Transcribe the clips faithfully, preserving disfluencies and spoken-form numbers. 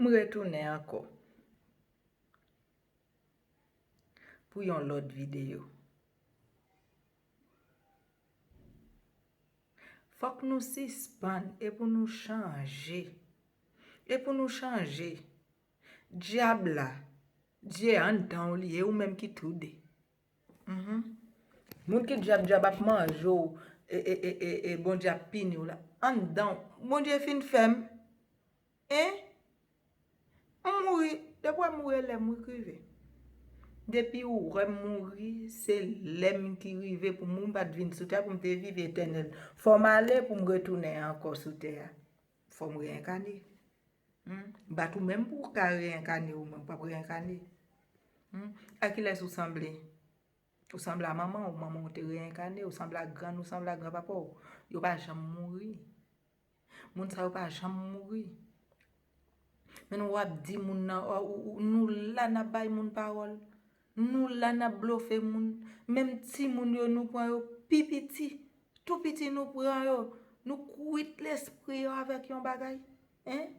M retounen ankò pou yon lòt videyo. Fòk nou sispann e pou nou chanje. E pou nou chanje. Dyab la, Dye anndan w li ye, ou menm ki tou de. Mhm. Moun ki dyab, dyab ap manje w, e, e, e, e, e Bondye ap pini w la. Anndan w, Bondye fin fè m. En? M mouri, depi w wè m mouri, e lè m wi k rive. Depi w wè m mouri, se lè m ki rive pou m, m pa t vin sou tè pou m te viv etènèl. Fò m ale pou m retounen ankò sou tè a. Fò m reyènkane. Hmm? Bat ou menm pou w ka reyènkane, ou menm p ap reyènkane. Hmm? A kilès ou sanble? Ou sanble a manman w, manman w te reyènkane, ou sanble a grann, ou sanble a granpapa w. Yo pa janm mouri. Moun sa yo pa janm mouri. Men nou w ap di moun nan, o, ou, ou, nou la n ap bay moun pawòl. Nou la n ap blofe moun. Menm timoun yo, nou pran yo pi piti. Tou piti nou pran yo. Nou kwit lespri yo avèk yon bagay. En?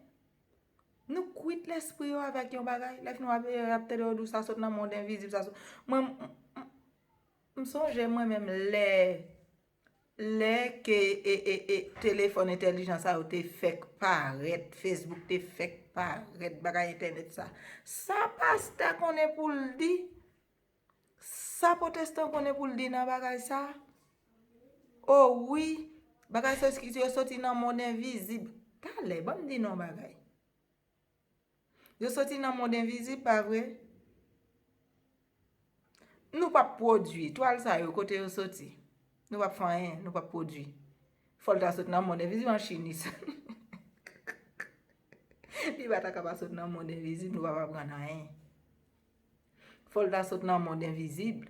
Nou kwit lespri yo avèk yon bagay. Lè fini w ap, y ap tande yo di w sa sot nan mond envizib, sa sot. Mwen, m, m, m sonje mwen menm lè, lè ke, e, e, e, telefòn entèlijan sa yo te fèk parèt, Facebook te fèk parèt, bagay entènèt sa. Sa pastè konnen pou l di? Sa pwotestan konnen pou l di nan bagay sa? O wi, bagay sa yo soti nan mond envizib. Talè, ban m di nou yon bagay. Yo soti nan mond envizib, pa vre? Nou p ap pwodui. Twal sa yo, kote yo soti? Nou p ap fè anyen, nou p ap pwodui. Fò l ta sot nan mond envizib an Chini sa. Li pa ta ka pa sot nan mond envizib, nou p ap aprann anyen. Fò l ta sot nan mond envizib.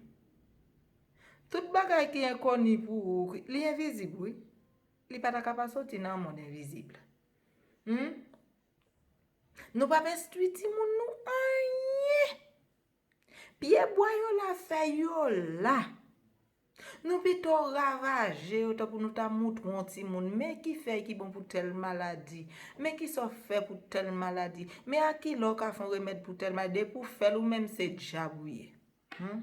Tout bagay ki enkoni pou ou, li envizib, wi. Li pa ta ka pa soti nan mond envizib. Hmm? Nou p ap enstwi timoun nou anyen. Pyebwa yo la, fèy yo la. Nou pito ravaje yo tankou nou ta moutre yon timoun, men ki fèy ki bon pou tèl maladi, men ki sa w fè pou tèl maladi, men a kilè w ka fè yon remèd pou tèl maladi, depi w fè l ou menm se dyab ou ye. Hmm?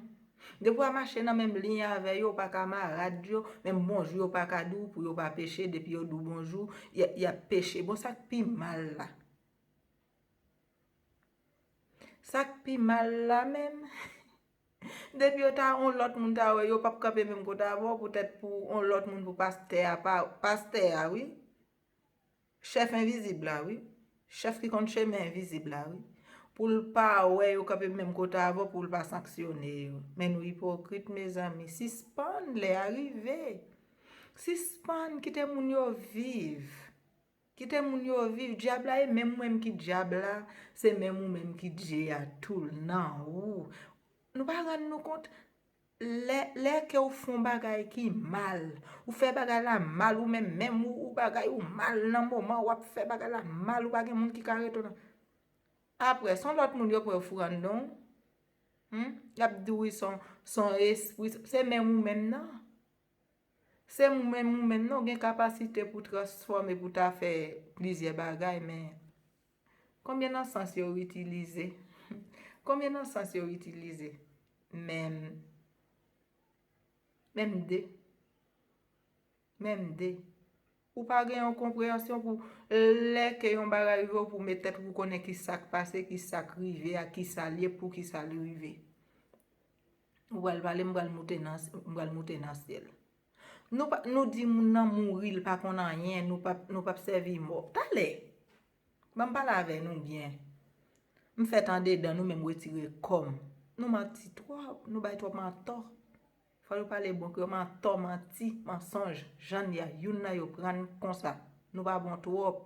Depi w a mache nan menm liy avè yo, w pa kamarad yo, menm bonjou yo pa ka di w pou yo pa peche, depi yo di w bonjou, y a, y ap peche. Bon, sa k pi mal la? Sa k pi mal la menm? Depi yo ta yon lòt moun ta wè, yo p ap kanpe menm kote avè w, poutèt pou yon lòt moun, pou pastè a, pa, pastè a, wi. Chèf envizib la, wi. Chèf ki konn chemen envizib la, wi. Pou l pa wè yo kanpe menm kote avè w, pou l pa sanksyone yo. Men nou ipokrit, mezanmi. Sispann, lè a rive. Sispann, kite moun yo viv. Kite moun yo viv. Dyab la e menm ou menm ki dyab la, se menm ou menm ki Dye a tou nan ou. Nou pa rann nou kont, lè, lè ke w fè yon bagay ki mal, ou fè bagay la mal, ou menm, menm ou, ou bagay ou mal nan moman, w ap fè bagay la mal, ou pa gen moun ki ka rete w nan. Apre, se yon lòt moun yo pran yo foure anndan w. Hmm? Y ap di w wi se yon, se yon espri, se menm ou menm nan. Se ou menm, ou menm nan, ou gen kapasite pou transfòme, pou ta fè plizyè bagay, men konbyen nan sans yo itilize? Konbyen nan sans yo itilize? Menm, menm de. Menm de. Ou pa gen yon konpreyansyon pou lè ke yon bagay rive w pou met tèt ou, ou konnen ki sa k pase, ki sa k rive a, ki sa l ye, pou ki sa l rive. Ou pral pale, m pral moute nan, m pral moute nan syèl. Nou pa, nou di moun nan mouri, l pa konn anyen, nou p ap, nou p ap sèvi mò. Talè, ban m pale avè nou byen. M fèt andedan, nou menm retire kò m. Nou manti twòp, nou bay twòp mantò. Fò nou pale bon kreyòl, mantò, manti, mansonj, jan n ye a, youn nan yo pran n konsa. Nou pa bon twòp.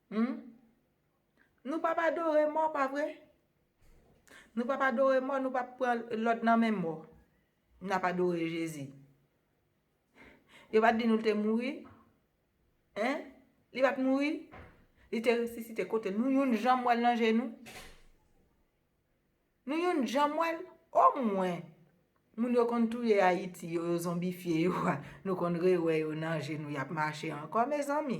Hmm? Nou p ap adore mò, pa vre? Nou p ap adore mò, nou p ap pran lòd nan men mò. N ap adore Jezi. Yo pa t di nou l te mouri? Hein? Li pa t mouri? Li te resisite kote l? Nou youn janm wè l nan je nou? Nou youn janm wè l? Omwen, moun yo konn touye Ayiti yo, yo zonbifye yo a, nou konn rewè yo nan je nou, y ap mache ankò, mezanmi.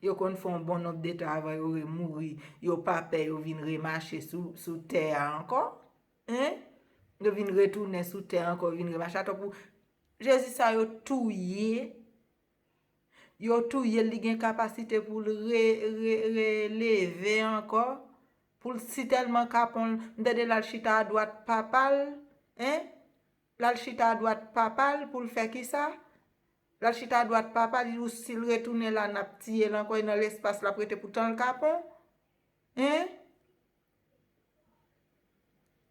Yo konn fè yon bon nonb de tan avan yo remouri. Yo pa pè, yo vin remache sou, sou tè a ankò. Hein? Yo vin retounen sou tè ankò, vin remache. Atò pou Jezi sa yo touye. Yo touye l, li gen kapasite pou l re, re, releve ankò. Pou l si tèlman kapon l, m tande l al chita adwat papa l, hein? L al chita adwat papa l pou l fè kisa? L al chita adwat papa l, ou si l retounen la, n ap tiye l ankò, e nan lespas l ap rete pou tan l kapon. Hein?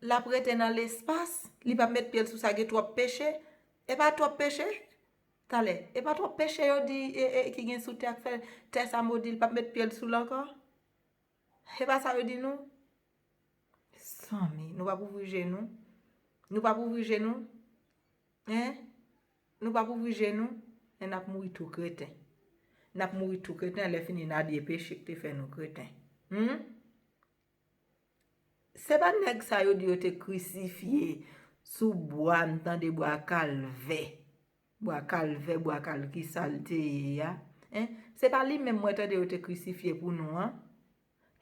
L ap rete nan lespas, li p ap met pye l sou sa, gen twòp peche. E pa twòp peche? Talè, e pa twòp peche yo di e, e, ki gen sou tè a k fè tè sa modi, li p ap met pye l sou l ankò? E pa sa yo di nou? Zanmi, nou p ap ouvri je nou? Nou p ap ouvri je nou? Hein? Nou p ap ouvri je nou? E n ap mouri tou kreten. N ap mouri tou kreten, lè fini n adye peche k te fè nou kreten. Hmm? Se pa nèg sa yo di yo te krisifye sou bwa, m tande bwa Kalvè. Bwa Kalvè, bwa Kal ki sa l te ye a. Hein? Se pa li menm mwen tande yo te krisifye pou nou an?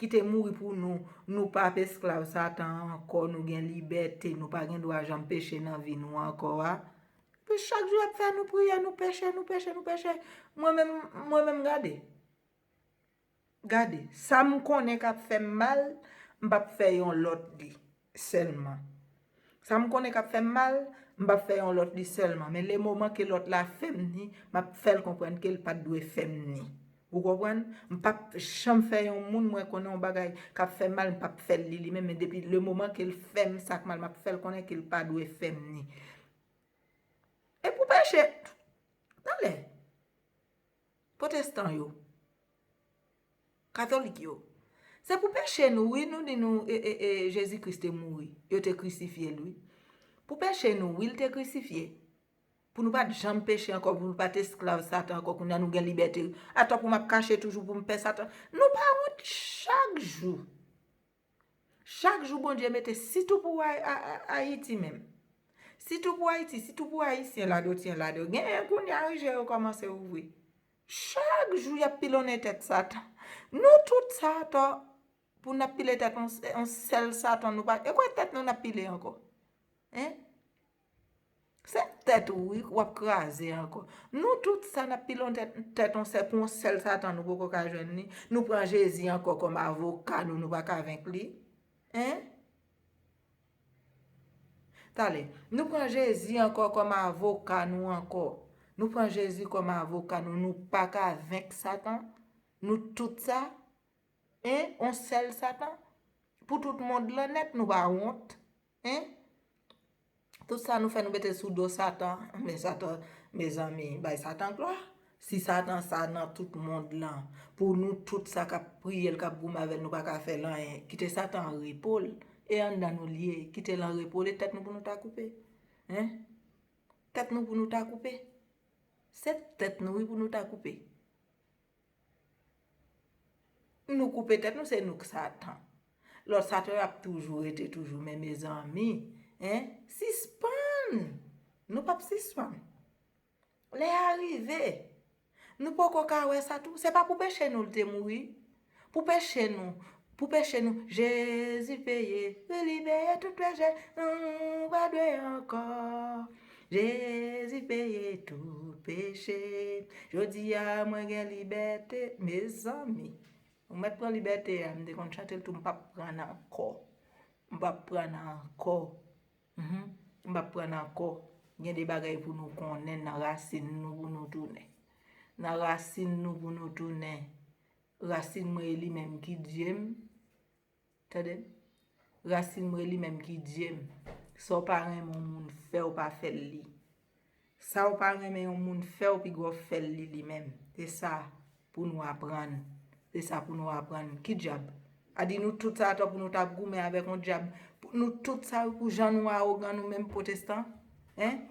Ki te mouri pou nou, nou p ap esklav Satan ankò, nou gen libète, nou pa gen dwa janm peche nan vi nou ankò a. Epi chak jou y ap fè nou priye, nou peche, nou peche, nou peche. Mwen menm, mwen menm gade. Gade, sa m konnen k ap fè m mal, m p ap fè yon lòt li sèlman. Sa m konnen k ap fè m mal, m p ap fè yon lòt li sèlman. Men lemoman ke lòt la fè m ni, m ap fè l konprann ke l pa t dwe fè m ni. Ou konprann? M p ap janm fè yon moun mwen konnen yon bagay k ap fè m mal, m p ap fè l li, li menm. Men depi lemoman ke l fè m sa k mal, m ap fè l konnen ke l pa dwe fè m ni. E pou peche, talè, pwotestan yo, katolik yo, se pou peche nou, wi, nou di nou, e, e, e, Jezi Kris te mouri, yo te krisifye l, wi. Pou peche nou, wi, l te krisifye. Pou nou pa t janm peche ankò, pou nou pa t esklav Satan ankò, kounye a nou gen libète. Atò pou m ap kache toujou pou m pè Satan. Nou pa wont chak jou. Chak jou Bondye mete, sitou pou Ay-, A-, A-, Ayiti menm. Sitou pou Ayiti, sitou pou Ayisyen ladan, tyen ladan. Genyen kounye a wi je yo kòmanse ouvri. Chak jou y ap pilonnen tèt Satan. Nou tout sa atò pou n ap pile tèt on, on sèl Satan, nou pa, e kwè tèt nou n ap pile ankò. Hein? Se tèt ou wi w ap kraze ankò. Nou tout sa n ap pilon tèt, tèt on sèl, pou on sèl Satan nou poko ka jwenn li. Nou pran Jezi ankò kòm avoka nou, nou pa ka venk li. Hein? Talè, nou pran Jezi ankò kòm avoka nou ankò. Nou pran Jezi kòm avoka nou, nou pa ka venk Satan. Nou tout sa, hein, on sèl Satan. Pou tout mond lan nèt, nou pa wont. Hein? Tout sa nou fè, nou mete sou do Satan. Men Satan, mezanmi, bay Satan glwa. Si Satan sa nan tout mond lan, pou nou tout sa k ap priye l, k ap goumen avè l, nou pa ka fè l anyen, kite Satan an repo l. E anndan nou l ye, kite l an repo l, e tèt nou pou nou ta koupe. Hein? Tèt nou pou nou ta koupe. Se tèt nou, wi, pou nou ta koupe. Nou koupe tèt nou, se nou k Satan. Lòt Satan yo ap toujou rete toujou, men mezanmi, hein, sispann! Nou p ap sispann. Lè a rive. Nou poko ka wè sa tou. Se pa pou peche nou l te mouri. Pou peche nou, pou peche nou, Jezi peye, wi, li peye tout peche, nou pa dwe ankò. Jezi peye tout peche. Jodi a, mwen gen libète, mezanmi. Ou mèt pran libète a, m te konn chante l tou, m p ap pran l ankò. M p ap pran l ankò. Mhm. M p ap pran l ankò. Gen de bagay pou nou konnen, nan rasin nou pou nou tounen. Nan rasin nou pou nou tounen. Rasin mwen e li menm ki Dye m. Tande m. Rasin mwen e li menm ki Dye m. Sa w pa renmen yon moun fè, w pa fè l li. Sa w pa renmen yon moun fè w, piga w fè l li, li menm. Se sa pou nou aprann. Se sa pou nou aprann. Ki dyab? A di nou tout sa atò pou nou t ap goumen avèk yon dyab. Pou nou tout sa pou jan nou awogan nou menm pwotestan. Hein?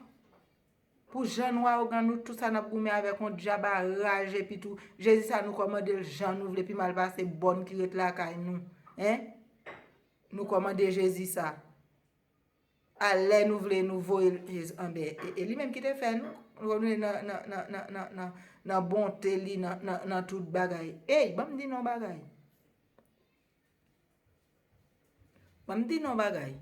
Pou jan nou awogan nou tout sa n ap goumen avèk yon dyab a raj epi tou. Jezi sa nou kòmande l jan nou vle pi mal pase bòn ki ret lakay nou. Hein? Nou kòmande Jezi sa. A lè nou vle nou voye l, Jezi, anben, e, e li menm ki te fè nou. Nou nan, nan, nan, nan, nan, nan, nan bonte li, nan, nan, nan tout bagay. Ey, ban m di nou yon bagay. Ban m di nou yon bagay.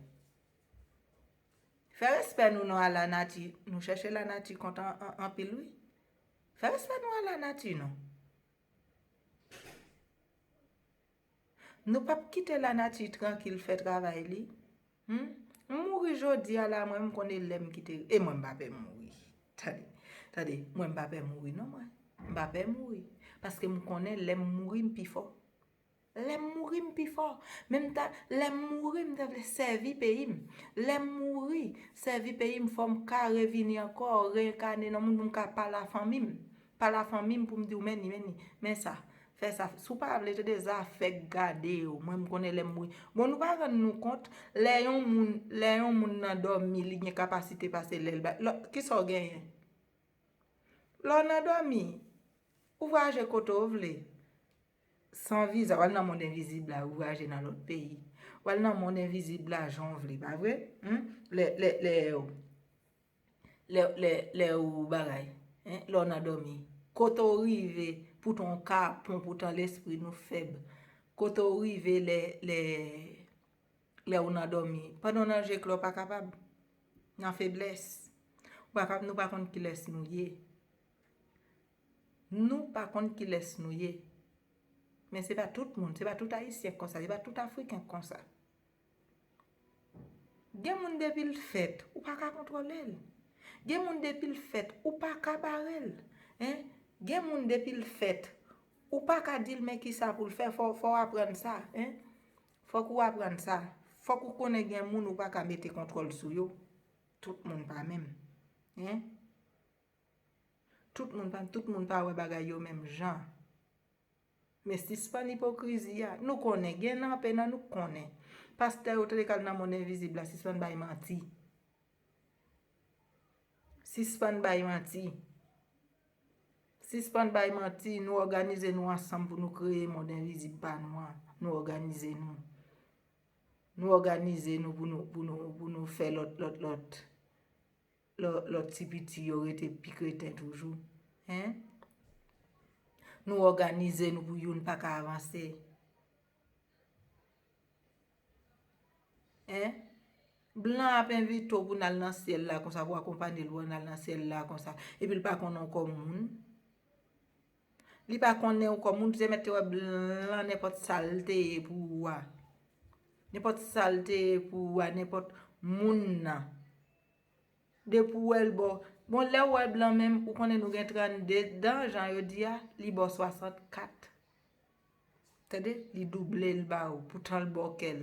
Fè respè nou non a lanati. Nou chèche lanati kont an, an, anpil, wi. Fè respè nou a lanati non. Nou p ap kite lanati trankil fè travay li. Hmm? M mouri jodi a la, mwen m konnen lè m kite. E mwen m pa pè mouri. Tande, tande, mwen m pa pè mouri non mwen. M pa pè mouri. Paske m konnen lè m mouri m pi fò. Lè m mouri m pi fò. Menm ta, lè m mouri m ta vle sèvi peyi m. Lè m mouri, sèvi peyi m, fò m ka revini ankò, reyènkane nan moun pou m ka pale a fanmi m. Pale a fanmi m pou m di w men ni, men ni, men sa. Fè sa. Si w pa vle tande zafè k gade yo. Mwen m konnen lè m mouri. Bon, nou pa rann nou kont, lè yon moun, lè yon moun nan dòmi, li gen kapasite pase lè l ba. Lò, kisa w genyen? Lè w nan dòmi, ou vwayaje kote w vle. San viza, w al nan mond envizib la, ou vwayaje nan lòt peyi. W al nan mond envizib la, jan w vle, pa vre? Hmm? Lè, lè, lè, lè, lè, lè ou bagay, hein, lè w nan dòmi. Kote w rive, poutan w kapon, poutan lespri nou fèb. Kote w rive lè, lè, lè ou nan dòmi. Pandan w nan je klè, w pa kapab. Nan feblès. Ou pa kap-, nou pa konn kilès nou ye. Nou pa konn kilès nou ye. Men se pa tout moun, se pa tout Ayisyen k konsa, se pa tout Afriken k konsa. Gen moun depi l fèt, ou pa ka kontwole l. Gen moun depi l fèt, ou pa ka bare l. Hein? Gen moun depi l fèt, ou pa ka di l men kisa pou l fè, fò, fò w aprann sa. Hein? Fòk ou aprann sa. Fòk ou konnen gen moun ou pa ka mete kontwòl sou yo. Tout moun pa menm. Hein? Tout moun pa, tout moun pa wè bagay yo menm jan. Men sispann ipokrizi a. Nou konnen, gen nan anpe nan nou konnen. Pastè yo tande k al nan mond envizib la, sispann bay manti. Sispann bay manti. Sispann bay manti, nou òganize nou ansanm pou nou kreye mond envizib pa nou an. Nou òganize nou. Nou òganize nou pou nou, pou nou, pou nou fè lòt, lòt, lòt. Lò, lòt ti piti yo rete pi kreten toujou. Hein? Nou òganize nou pou youn pa ka avanse. Hein? Blan ap envite w pou n al nan syèl la konsa, pou w akonpanye l pou n al nan syèl la konsa. Epi l pa konnen w kòm moun. Li pa konnen w kòm moun, ou te mèt te wè blan nenpòt sa l te ye pou ou a. Nenpòt sa l te ye pou ou a, nenpòt moun nan. Depi w wè l bò. Bon, lè w wè blan menm, ou konnen nou gen trannde dan, jan yo di a, li bò swasannkat. Tande? Li double l ba ou, poutan l bò kè l.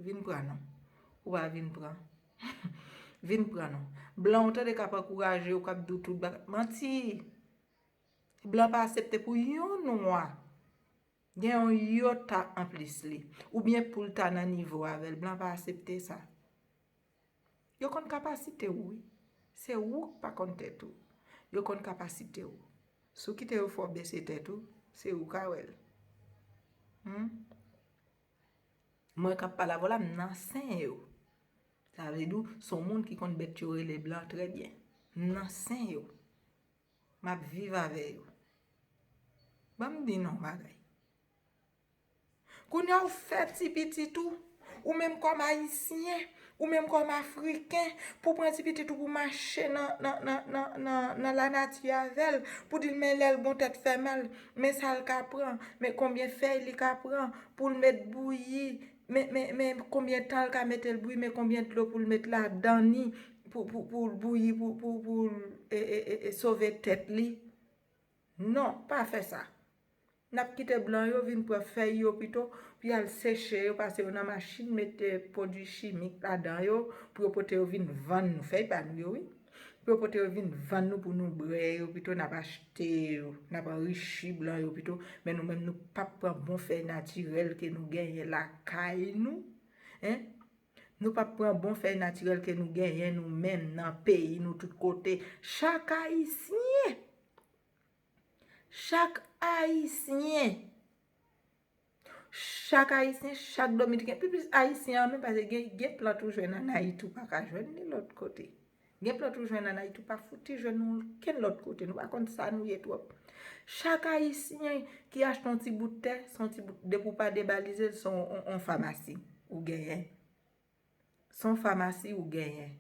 Vin pran non. Ou pa vin pran. Vin pran non. Blan ou tande k ap ankouraje w, k ap di w tout bagay. Manti! Blan pa aksepte pou yon nwa gen yon yota anplis li. Oubyen pou l ta nan nivo avè l. Blan pa aksepte sa. Yo konn kapasite w, wi. Se ou k pa konn tèt ou. Yo konn kapasite w. Si w kite yo fè w bese tèt ou, se ou k a wè l. Hmm? Mwen k ap pale avè w la, m nan sen yo. Sa vle di w, se yon moun ki konn bèt yo rele blan trè byen. M nan sen yo. M ap viv avè yo. Ban m di nou yon bagay. Kounye a w fè ti pitit ou, ou menm kòm Ayisyen, ou menm kòm Afriken, pou w pran ti pitit ou pou mache nan, nan, nan, nan, nan, nan lanati avè l, pou di l men lè l gon tèt fè mal, men sa l ka pran, men konbyen fèy li ka pran pou l met bouyi, men, men, men konbyen tan l ka mete l bouyi, men konbyen dlo pou l met ladan li, pou, pou, pou l bouyi, pou, pou, pou l, e, e, e, e, sove tèt li. Non, pa fè sa. N ap kite blan yo vin pran fèy yo pito, pou y al seche yo, pase yo nan machin, mete pwodui chimik ladan yo, pou yo pote yo vin vann nou. Fèy pa nou yo, wi. Pou yo pote yo vin vann nou pou nou bwè yo pito, n ap achte yo, n ap anrichi blan yo pito. Men nou menm, nou p ap pran bon fèy natirèl ke nou genyen lakay nou. Hein? Nou p ap pran bon fèy natirèl ke nou genyen nou menm nan peyi nou tout kote. Chak Ayisyen Chak Ayisyen, chak Ayisyen, chak Dominiken, pi plis Ayisyen an menm, paske gen, gen plant ou jwenn ann Ayiti, ou pa ka jwenn li lòt kote. Gen plant ou jwenn an Ayiti, ou pa fouti jwenn nou okenn lòt kote. Nou pa konn sa nou ye twòp. Chak Ayisyen ki achte yon ti bout tè, se yon ti bout, depi w pa debalize l, se yon, yon, yon famasi ou genyen. Se yon famasi ou genyen.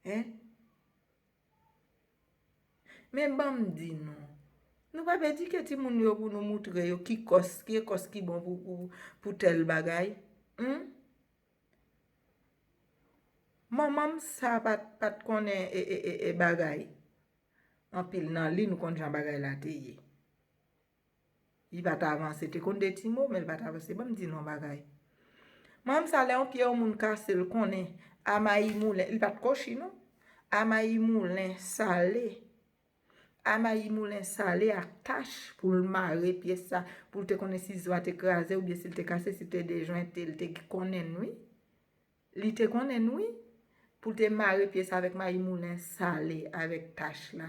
Hein? Men ban m di nou, nou p ap edike timoun yo pou nou moutre yo ki kòs, ki ekòs ki bon pou, pou, pou tèl bagay. Hmm? Manman m sa pa t, pa t konnen e, e, e, e bagay. Anpil nan li, nou konn jan bagay la te ye. Li pa t avanse, te konn de ti mo, men li pa t avanse. Ban m di nou yon bagay. Manman m sa, lè yon pye yon moun kase, l konnen a mayi moulen, li pa t kochi, non. A mayi moulen sale. A mayi moulen sale ak tach pou l mare pye sa, pou l te konnen si zo a te kraze oubyen si l te kase, si l te dejwente, li te konnen, wi. Li te konnen, wi. Pou l te mare pye sa avèk mayi moulen sale avèk tach la.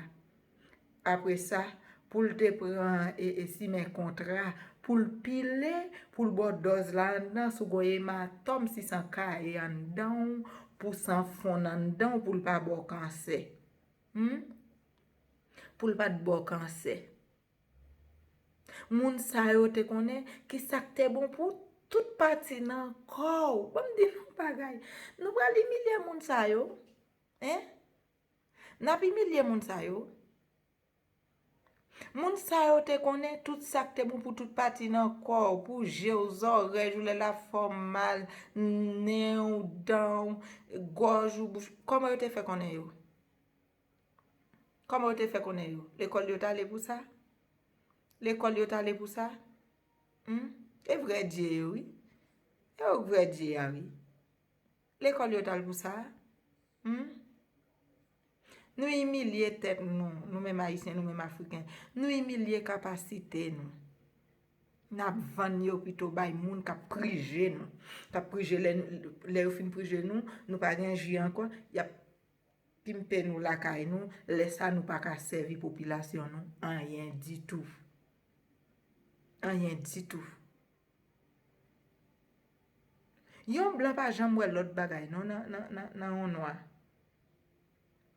Apre sa, pou l te pran e, e simen kontra, pou l pile, pou l ba w dòz la anndan, si w gen yon ematòm, si san kaye anndan w, pou san fonn anndan w, pou l pa ba w kansè. Hmm? Pou l pa t ba w kansè. Moun sa yo te konnen ki sa k te bon pou tout pati nan kò w. Ban m di nou yon bagay. Nou pral imilye moun sa yo. Hein? N ap imilye moun sa yo. Moun sa yo te konnen tout sa k te bon pou tout pati nan kò w, pou je w, zòrèy w, lè l ap fè w mal, nen w, dan w, gòj ou, bouch. Kòman yo te fè konnen yo? Kòman yo te fè konnen yo? Lekòl yo t ale pou sa? Lekòl yo t ale pou sa? Hmm? E vrè Dye yo, wi. E yo vrè Dye a, wi. Lekòl yo t al pou sa? Hmm? Nou imilye tèt nou, nou menm Ayisyen, nou menm Afriken. Nou imilye kapasite nou. N ap vann yo pito bay moun k ap prije nou. K ap prije lè, lè yo fin prije nou, nou pa gen ji ankò, y ap pimpe nou lakay nou, lè sa nou pa ka sèvi popilasyon nou anyen ditou. Anyen ditou. Yon blan pa janm wè lòt bagay non nan, nan, nan, nan yon nwa.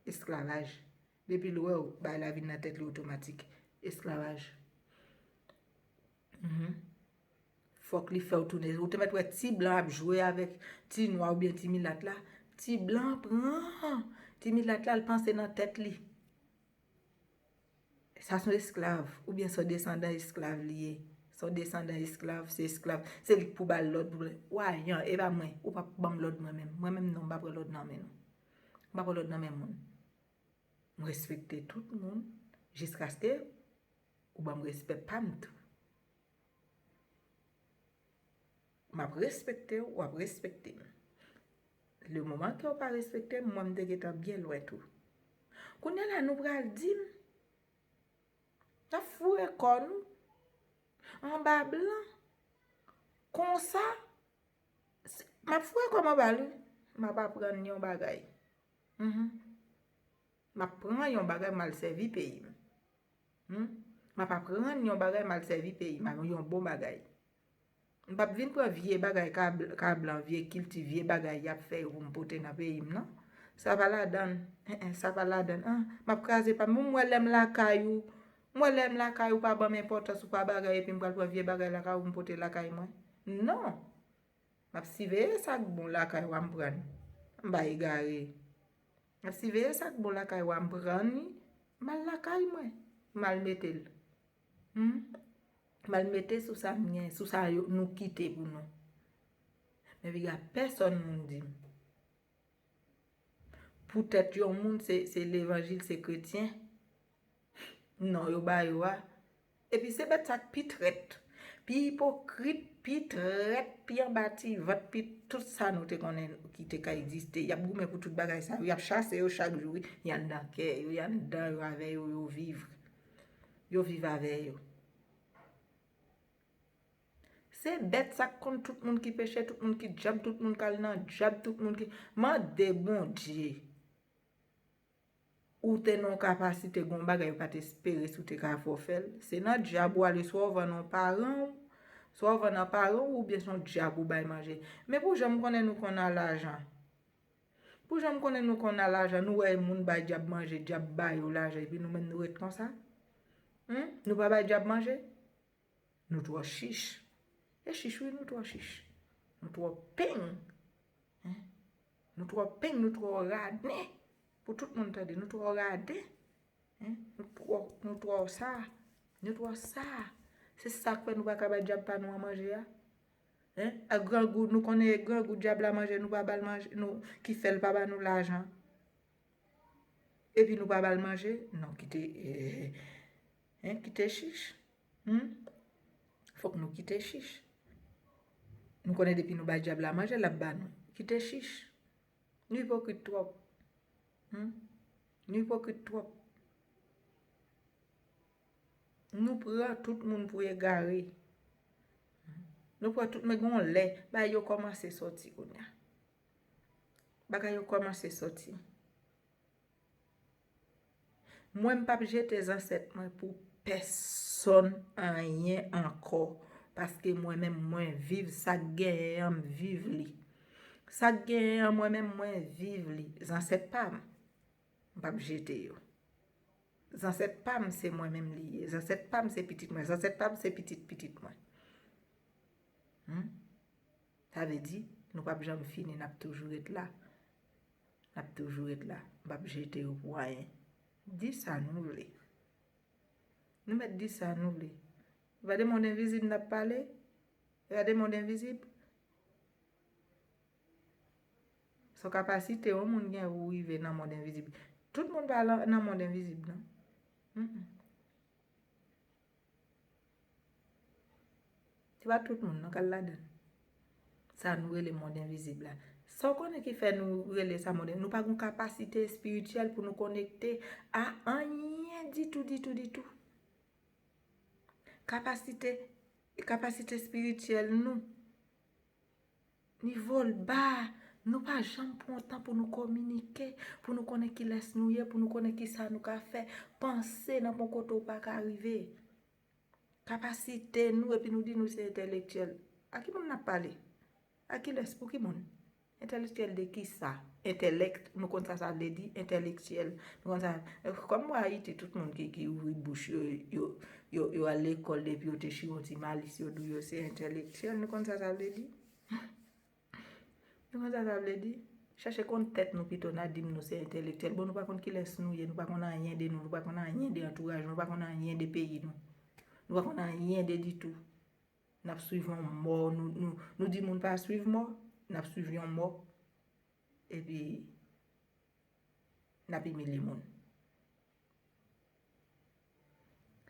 Esklavaj. Depi l wè w, bagay la vin nan tèt li otomatik. Esklavaj. Mhm. Fòk li fè w tounen. Ou te mèt wè ti blan ap jwe avèk ti nwa oubyen ti milat la. Ti blan pran ti milat la, l panse nan tèt li. Sa se yon esklav, oubyen se yon desandan esklav li ye. Se yon desandan esklav, se esklav. Se li k pou ba l lòd, pou l, wayan, e pa mwen, ou p ap ban m lòd mwen menm. Mwen menm non, m pa pran lòd nan men nou. M pa pran lòd nan men moun. M respekte tout moun, jiskaske ou ban m respè pa m tou. M ap respekte w, w ap respekte m. Le moman ke w pa respekte m, mwen m te gentan byen lwen tou. Kounye a la nou pral di m, n ap foure kò nou anba blan. Konsa, m ap foure kò m anba l, wi. M ap aprann yon bagay. Mhm. M ap pran yon bagay, m al sèvi peyi m. Hmm? M ap aprann yon bagay, m al sèvi peyi m, yon bon bagay. M p ap vin pran vye bagay ka, ka blan, vye kilti, vye bagay y ap fè yo pou m pote nan peyi m, non. Sa pa ladan l. En, en, sa pa ladan l. An, m ap kraze pa m. M wè lè m lakay ou, m wè lè m lakay ou pa ban m enpòtans, ou pa bagay, epi m pral pran vye bagay lakay ou pou m pote lakay mwen. Non. M ap siveye sa k bon lakay w a m pran l. M pa egare. M ap siveye sa k bon lakay w a m pran li, m al lakay mwen. M al mete l. Hmm? M al mete sou sa m gen, sou sa yo, nou kite pou nou. Men piga pèsòn moun di m. Poutèt yon moun se, se levanjil, se kretyen. Non, yo ba yo a. Epi se bèt sa k pi trèt, pi ipokrit, pi trèt, pi anba ti vant, pi tout sa nou te konnen ki te ka egziste. Y ap goumen pou tout bagay sa yo. Y ap chase yo chak jou, wi. Y anndan kè yo, y anndan yo avè yo, yo viv. Yo viv avè yo. Se bèt sa k konn tout moun ki peche, tout moun ki dyab, tout moun k al nan dyab, tout moun ki, mande Bondye. Ou te nan yon kapasite, gen yon bagay yo pa t espere si w te ka fè w fè l. Se nan dyab ou ale, swa w vann yon paran w, swa w vann yon paran w, oubyen se yon dyab ou bay manje. Men pou jan m konnen nou konn nan lajan. Pou jan m konnen nou konn nan lajan, nou wè moun bay dyab manje, dyab ba yo lajan, epi nou menm nou ret konsa? Hmm? Nou pa bay dyab manje? Nou twò chich. E chich wi, nou twò chich. Nou twò peng. Hein? Nou twò peng, nou twò raden. Pou tout moun tande, nou twò raden. Hein? Nou twò, nou twò sa. Nou twò sa. Se sa k fè nou pa ka bay dyab pa nou an manje a. Hein? A grangou, nou konnen grangou dyab la manje, nou pa ba l manje, nou, ki fè l pa ba nou lajan. Epi nou pa ba l manje? Non, kite, eh, hein, kite chich. Hmm? Fòk nou kite chich. Nou konnen depi nou bay dyab la manje, l ap ba nou. Kite chich. Nou ipokrit twòp. Hmm? Nou ipokrit twòp. Nou pran tout moun pou egare. Nou pran tout, men gon lè, bagay yo kòmanse sòti kounye a. Bagay yo kòmanse sòti. Mwen, m p ap jete zansèt mwen pou pèsonn anyen ankò, paske mwen menm, mwen viv sa k genyen an, m viv li. Sa k genyen an, mwen menm, mwen viv li. Zansèt pa m, m p ap jete yo. Zansèt pa m, se mwen menm li ye. Zansèt pa m, se pitit mwen. Zansèt pa m, se pitit pitit mwen. Hmm? Sa vle di, nou p ap janm fini, n ap toujou ret la. N ap toujou ret la. M p ap jete yo pou anyen. Di sa nou vle. Nou mèt di sa nou vle. E pa de mond envizib n ap pale? E pa de mond envizib? Se yon kapasite yon moun gen pou rive nan mond envizib. Tout moun pa lan- nan mond envizib, non. Mm-mm. Se pa tout moun, non, k al ladan l. Sa nou rele mond envizib la. Sa w konnen ki fè nou rele sa mond envizib? Nou pa gen kapasite espirityèl pou nou konekte a anyen ditou, ditou, ditou. Kapasite, kapasite espirityèl nou, nivo l ba. Nou pa janm pran tan pou nou kominike, pou nou konnen kilès nou ye, pou nou konnen kisa nou ka fè. Panse nan pon kote w pa ka rive. Kapasite nou, epi nou di nou se entèlektyèl. A ki moun n ap pale? A kilès? Pou ki moun? Entèlektyèl de kisa? Entèlèk, nou konn sa sa vle di, entèlektyèl. Nou konn sa, kòm mwen Ayiti, tout moun ki, ki ouvri bouch yo, yo, yo, yo al lekòl depi yo te chire yon ti malis, yo di yo se entèlektyèl. Nou konn sa sa vle di? Nou konn sa sa vle di? Chèche konn tèt nou pito, n a di m nou se entèlektyèl. Bon, nou pa konn kilès nou ye, nou pa konn anyen de nou, nou pa konn anyen de antouraj nou, nou pa konn anyen de peyi nou. Nou pa konn anyen de ditou. N ap swiv yon mò, nou, nou, nou di moun pa swiv mò, n ap swiv yon mò. Epi, n ap imilye moun.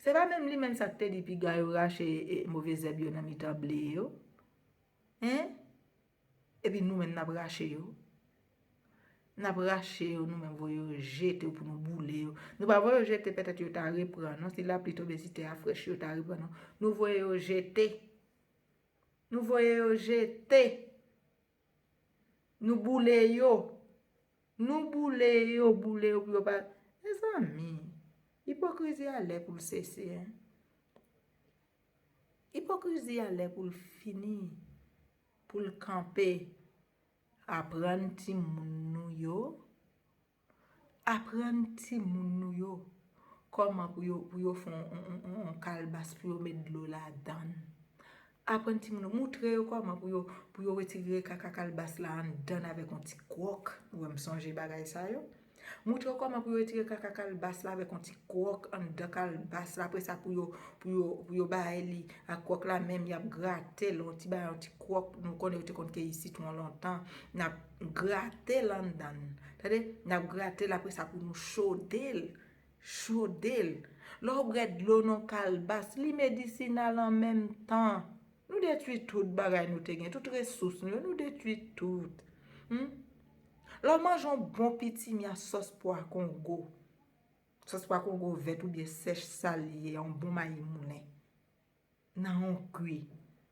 Se pa menm li menm sa k te di piga yo rache, e, move zèb yo nan mitan ble yo? Hein? Epi nou menm n ap rache yo. N ap rache yo, nou menm voye yo jete pou nou boule yo. Nou pa voye yo jete, petèt yo ta reprann, non. Si lapli tonbe, si tè a frèch, yo ta reprann, non. Nou voye yo jete. Nou voye yo jete. Nou boule yo. Nou boule yo, boule yo pou yo pa. Mezanmi, ipokrizi a lè pou l sese, en. Ipokrizi a lè pou l fini, pou l kanpe. Aprann timoun nou yo, aprann timoun nou yo kòman pou yo, pou yo fè yon, yon, yon, yon kalbas pou yo met dlo ladan l. Aprann timoun yo, moutre yo kòman pou yo, pou yo retire kaka kalbas la anndan l avèk yon ti kwòk. Ou wè m sonje bagay sa yo. Moutre yo kòman pou yo retire kaka kalbas la avèk yon ti kwòk anndan kalbas la. Apre sa, pou yo, pou yo, pou yo bay li ak kwòk la, menm y ap grate l, yon ti bagay, yon ti kwòk. Nou konnen yo te konn keyi sitwon lontan. N ap grate l anndan l. Tande? N ap grate l, apre sa, pou nou chode l. Chode l. Lè w bwè dlo nan kalbas, li medisinal an menm tan. Nou detwi tout bagay nou te gen, tout resous nou yo, nou detwi tout. Hmm? Lè w manje yon bon pitimi a sòs pwa kongo, sòs pwa kongo vèt oubyen sèch sa l ye, yon bon mayi moulen. Nan yon kwi.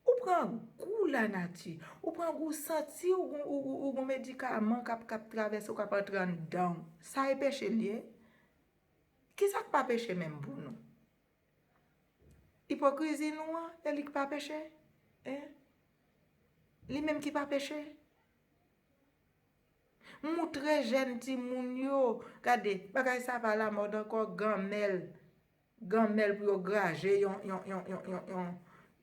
Ou pran gou lanati. Ou pran gou santi ou gon, ou, ou, ou gon medikaman k ap, k ap travèse w, k ap antre anndan w. Sa e peche l ye? Kisa k pa peche menm pou nou? Ipokrizi nou an, e li k pa peche? Hein? Li menm ki pa peche? Moutre jèn timoun yo. Gade, bagay sa pa lamòd ankò, ganmèl. Ganmèl pou yo graje yon, yon, yon, yon, yon, yon,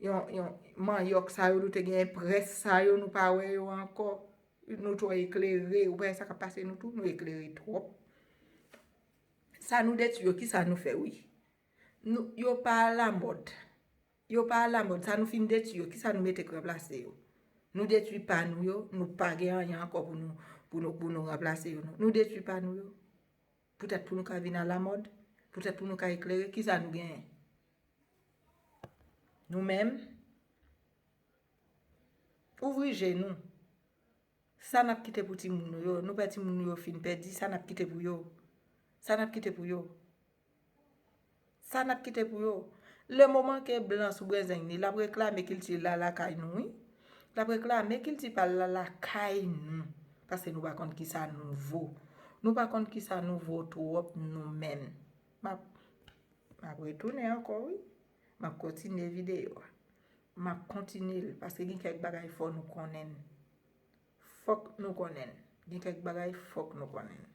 yon, yon manyòk sa yo, nou te gen près sa yo, nou pa wè yo ankò. Nou twò eklere. Ou pa wè sa k ap pase nou tou? Nou eklere twòp. Sa nou detwi yo, kisa nou fè, wi? Nou, yo pa alamòd. Yo pa alamòd. Sa nou fin detwi yo, kisa nou mete k ranplase yo? Nou detwi pa nou yo, nou pa gen anyen ankò pou nou, pou nou, pou nou ranplase yo, non. Nou detwi pa nou yo. Poutèt pou nou ka vin alamòd, poutèt pou nou ka eklere, kisa nou genyen? Nou menm, ouvri je nou. Sa n ap kite pou timoun nou yo? Nou pè timoun nou yo fin pèdi, sa n ap kite pou yo? Sa n ap kite pou yo? Sa n ap kite pou yo? Le moman ke blan sou brenzeng li, l ap reklame kilti l la lakay nou, wi. L ap reklame kilti pa l la lakay nou. Paske nou pa konn kisa nou vo. Nou pa konn kisa nou vo twòp nou menm. M ap, m ap retounen ankò, wi. M ap kontinye videyo a. M ap kontinye l, paske gen kèk bagay fò nou konnen l. Fòk nou konnen l. Gen kèk bagay fòk nou konnen l.